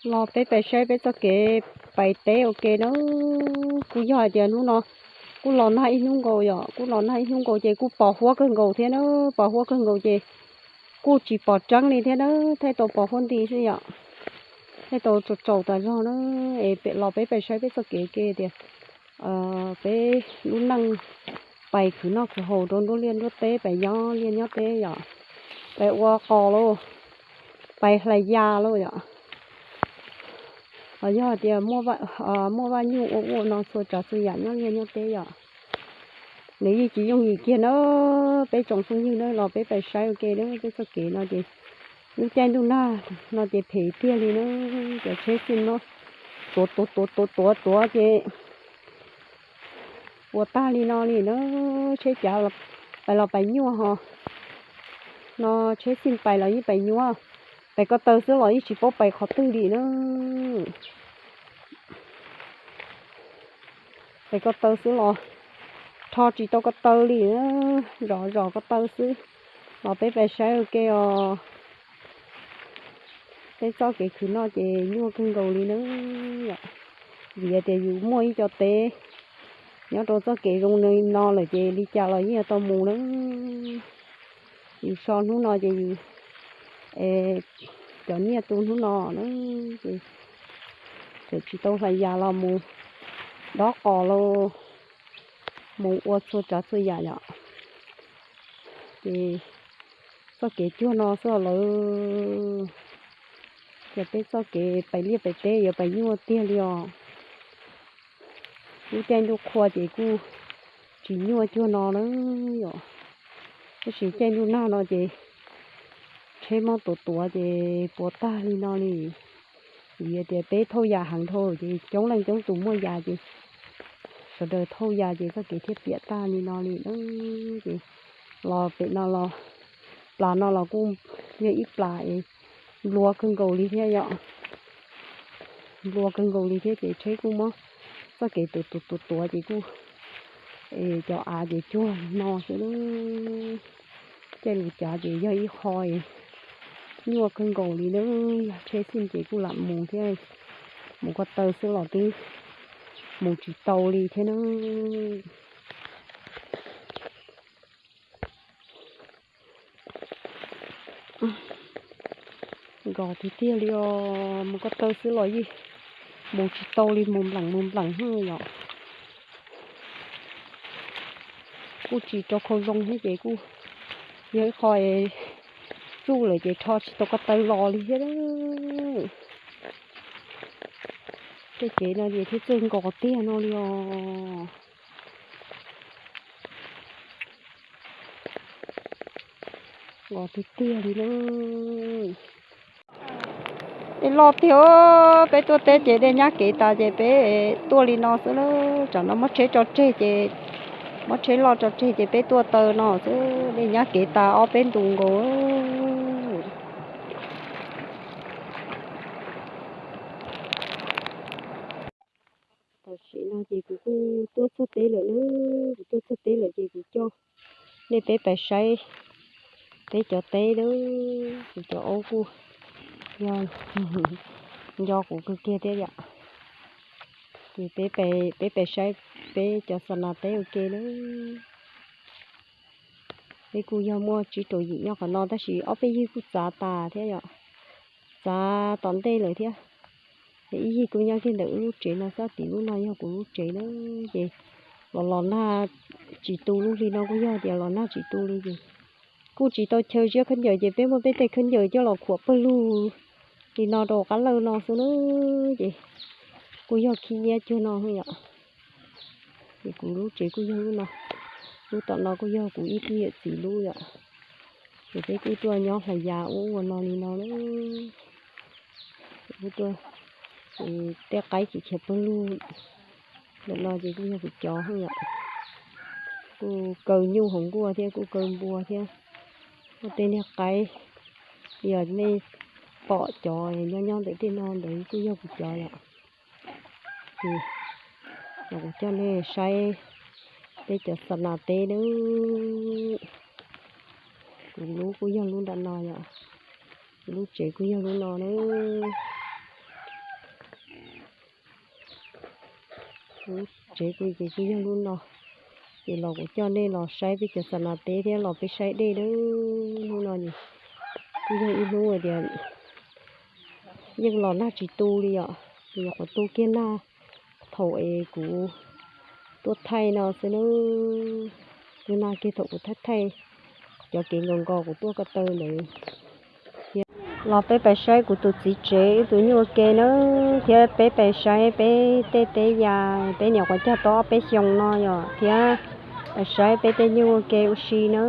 Los peb pais saib peb txoj kev pais teb ua ke na. Kuj yog hais tias hnub no kuj los nag ib hnub nkaus yom, kuj los nag ib hnub nkaus ces kuj pos huab kawg nkaus thiab na, pos huab kawg nkaus ces kuj tsis pom tseeb li thiab na, thiaj tau pos huab nti xwb yom, thiaj tau tsaus tsaus tas zog na. Es los peb pais saib peb txoj kev ua ke tias peb lub neej pais khwv noj khwv haus rau nruab liaj nruab teb, pais nyob liaj nyob teb yom, pais ua qos lauj, pais hlais yas lauj yom. Los yog hais tias muaj vaj nyuj ua ua no txhua tsav txhua yam nyob liaj nyob teb yom, nws yeej tsis yooj yim kiag na. Peb tsoom phooj ywg na, los peb pais saib ua ke na, peb txoj kev no ces lub caij ntuj nag no ces phem tiag li na, cov tsheb xij no tuav tuav tuav tuav tuav tuav ces puas tag li no li na. Tsheb cav pais los pais nyuaj ho, no tsheb xij pais los yeej pais nyuaj, pais ko taw xwb los yeej tsis paub pais qhov twg li na. Pais ko taw xwb los rho tsis tau ko taw li, zom zom ko taw xwb. Los peb pais saib ua ke os. Peb txoj kev khwv noj ces nyuaj kawg nkaus li na. Vim tias yus muaj ib co teb nyob rau txoj kev zoo li no lawm ces li cas los yeej yuav tau mus na. Yus so hnub no ces yus cov nyiaj tu hnub no na, ces txawm tsis tau hlais yas los mus dob qos los mus ua txhua tsav txhua yam yom. Ces txoj kev cuag no xwb lawm, ces peb txoj kev pais liaj pais teb yuav pais nyuaj tiag li os. Lub caij ntuj qhua ces kuj tsis nyuaj cuag no na yom, tab sis caij ntuj nag no ces tsheb mob tuav tuav ces puas tag li no li. Vim tias peb thauj yas heev dhau ces coob leej coob tus muaj yas ces sawv daws thauj yas ces txoj kev thiaj piam tag li no li na. Ces los pem no los, plas no los kuj yog ib plas es nplua kawg nkaus li thiab yom. Nplua kawg nkaus li thiab ces tsheb kuj mob, txoj kev tuav tuav tuav tuav ces kuj, cov av ces cuag no xwb. Caij lus cav ces yog ib qho nyuaj kawg nkaus li na, yog tsheb xij ces kuj lam mus thiab, mus ko taw xwb los twb mus tsis tau li thiab na. Nkos tiag tiag li os, mus ko taw xwb los yeej mus tsis tau li, mus npleem mus npleem hwj yom. Kuj tsis rau khau zoo thiab ces kuj yog ib qho txuj lawm ces rho tsis tau ko taw los li thiab. Tej kev no ces thiaj txawj nkos tiag no li os. Nkos tiag tiag li na. Dej loj tiag, peb tuaj teb ces dej nyab kev tas ces peb tuaj li no xwb na. Tsam no muab tsheb tso tseg ces, muab tsheb loj tso tseg ces peb tuaj taw no xwb, dej nyab kev tas ob peb ntus nkaus. Tam sim no ces kuv kuj tuaj txog teb lawm na, kuv tuaj txog teb lawm ces kuv coj nej peb pais saib peb cov teb na, kuv cov aub kuj yog nco kuv kawg kiag thiab yom. Ces peb pais saib peb cov xa nas teb ua ke na. Peb kuj yog muaj tsib rau yim nyob qhov no tab sis ob peb ywg kuj txav tas thiab yom, txav tom ntej lawm thiab. Ib yig kuj nyob kiag ntawm wb lub tsev no xwb, tim lub no yog kuv lub tsev na. Ces los los nag tsis tu, lub hli no kuj yog tias los nag tsis tu li ces kuj tsis tau chaw ziab khaub ncaws ces peb muab peb tej khaub ncaws coj los khuam pawg lug li no rau qab lawj no xwb na. Ces kuj yog khib nyiab cuag no yom. Ces kuv lub tsev kuj yog lub no, lub tom no kuj yog kuv ib tug yawm txiv lub yom. Ces peb kuj tuaj nyob hlais yas ua ua no li no na. Kuj tuaj, tej qaib khiav khiav pawg lug ntawm no ces kuj yog kuv cov yom. Kuj kaw nyuj hauv nkuaj thiab kuj kaw npua thiab. Muaj tej niag qaib, yog nej pom cov nyob nyob ntawm tej no ntawd kuj yog kuv cov yom. Ces kuv coj nej saib peb cov xa nas teb na. Kuv lub kuj yog lub nram no yom, kuv lub tsev kuj yog lub no na. Tsev kuv ces kuj yog lub no, ces los kuv coj nej los saib peb cov xa nas teb thiab los peb saib dej na. Hnub no ces kuj yog ib hnub tias yeej los nag tsis tu li os, nyuam qhuav tu kiag nag thaum es kuv tuaj thaij no xwb na. Twb nag kiag thaum kuv thaij thaij cov kev nkaus nkaus kuv tuaj ko taw ntawd thiab. Los peb pais saib kuv tus txiv tsev wb tus nyuj ua ke na, thiab peb pais saib peb tej teb ya, peb nyuam qhuav cog tau ob peb xyoos no yom, thiab pais saib peb tej nyuj ua ke ua si na.